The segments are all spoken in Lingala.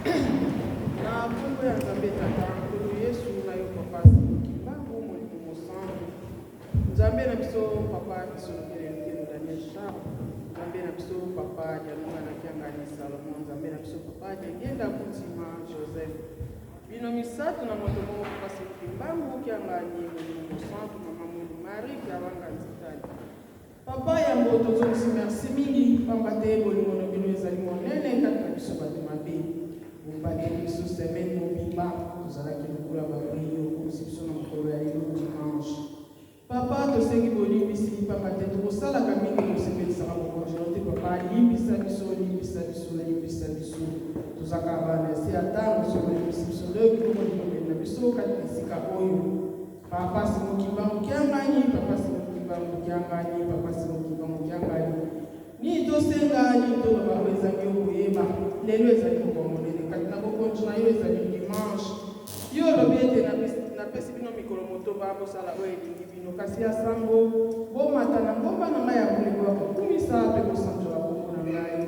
Na nkombo ya Nzambe Tata, Nkolo Yesu, na yo Papa Simon Kimbangu, Molimo Mosantu, Nzambe na biso Papa Kisolokele Lukelo Daniel Charles, Nzambe na biso Papa Dialunga na Kiangani Salomon, Nzambe na biso Papa Diangienda Kuntima Joseph. Bino misato na moto moko Papa Simon Kimbangu, Kiangani, Molimo Mosantu, Mama Mwindu Marie, Kiawanga Nzitali. Papa yambo tozongisi merci mingi pamba te bolingo na bino ezali monene kati na biso bato mabe. Bobateli biso semaine mobimba tozalaki lokola baweyi okomisi biso na mokolo ya lelo dimanche. Papa tosengi bolimbisi pamba te tokosalaka mingi kosepelisaka bokonzi na yo te papa limbisa biso limbisa biso limbisa biso toza kaka bana ya se ya ntango soki olimbisi biso nde oyoki bongo libondeli na biso kati na esika oyo. Papa Simon Kimbangu Kiangani, Papa Simon Kimbangu Kiangani, Papa Simon Kimbangu Kiangani. Nini tosenga, nini toloba oyo ezangi yo koyeba. Lelo ezali mokolo monene kati na bokonzi na yo, ezali dimanche. Yo olobi ete napesi bino mikolo motoba bosala oyo elingi bino, kasi ya sambo bomata na ngomba na ngai ya bule boya kokumisa mpe kosanzola kombo na ngai.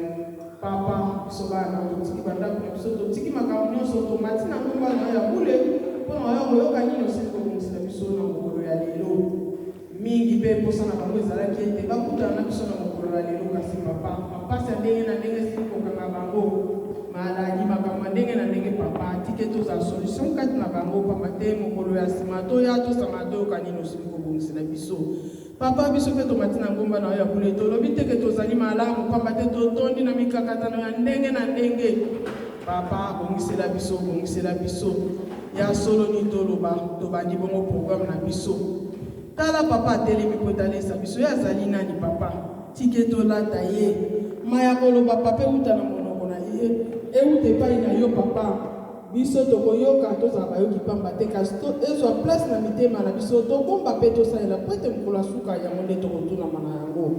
Papa, biso bana na yo totiki bandako na biso, totiki makambo nyonso, tomati na ngomba na yo ya bule mpo na koya koyoka nini osili kobongisela biso na mokolo ya lelo. Mingi mpe mposa na bango ezalaki ete bakutana na biso na mokolo ya lelo, kasi papa, bampasi ya ndenge na ndenge esili kokanga bango, maladi, makambo ya ndenge na ndenge. Papa, tika ete ozala solution kati na bango, pamba te mokolo ya nsima toya tosangana toyoka nini osili kobongisela biso. Papa, biso mpe tomati na ngomba na yo ya bule. Tolobi te ke tozali malamu, pamba te totondi na mikakatano ya ndenge na ndenge. Papa, bongisela biso, bongisela biso. Ya solo nini toloba? Tobandi bongo programme na biso. Tala papa atelemi mpo ete alesa biso. Ye azali nani, papa? Tika ete olata ye. Maya koloba, papa, ewuta na monoko na ye, ewuta epai na yo, papa. Biso tokoyoka, tozala bayoki pamba te, kasi to, ezwa place na mitema na biso, tobomba mpe tosalela, mpo ete mokolo ya suka, yango nde tokotunama na yango.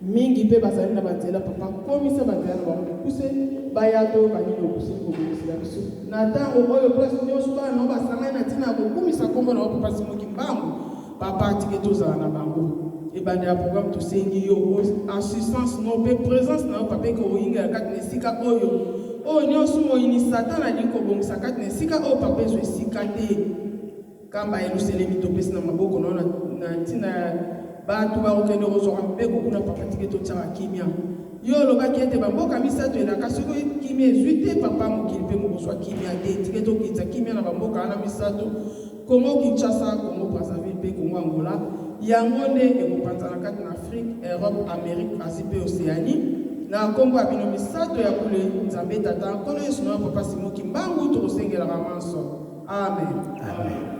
Mingi mpe bazali na banzela, Papa, komisa banzela na bango mikuse, baya toyoka nini okosili kobongisela biso. Na ntango oyo place nyonso bana na yo basangani na ntina ya kokumisa nkombo na yo, Papa Simon Kimbangu, Papa, tika tozala na bango. Ebanda ya programme tosengi yo assistance no mpe presence na yo papa ekoyingela kati na esika oyo oyo nyonso moyini Satan alingi kobongisa kati na esika oyo papa ezwa esika te. Kamba Yelusalemi topesi na maboko na yo na ntina ya bato bakokende kozwaka mibeko kuna papa tike totiaka kimia. Yo olobaki ete bamboka misato elaka soki kimia ezwi te papa mokili mpe mokozwa kimia te. Tike tokitisa kimia na bamboka wana misato. Congo Kinshasa, Congo Brazzaville mpe Congo Angola, yango nde ekopanzana kati na Afrique, Europe, Amerique, Asie mpe Oceanie, na nkombo ya bino misato ya bule, Nzambe Tata, Nkolo Yesu na yo Papa Simon Kimbangu, tokosengelaka manso. Amen. Amen.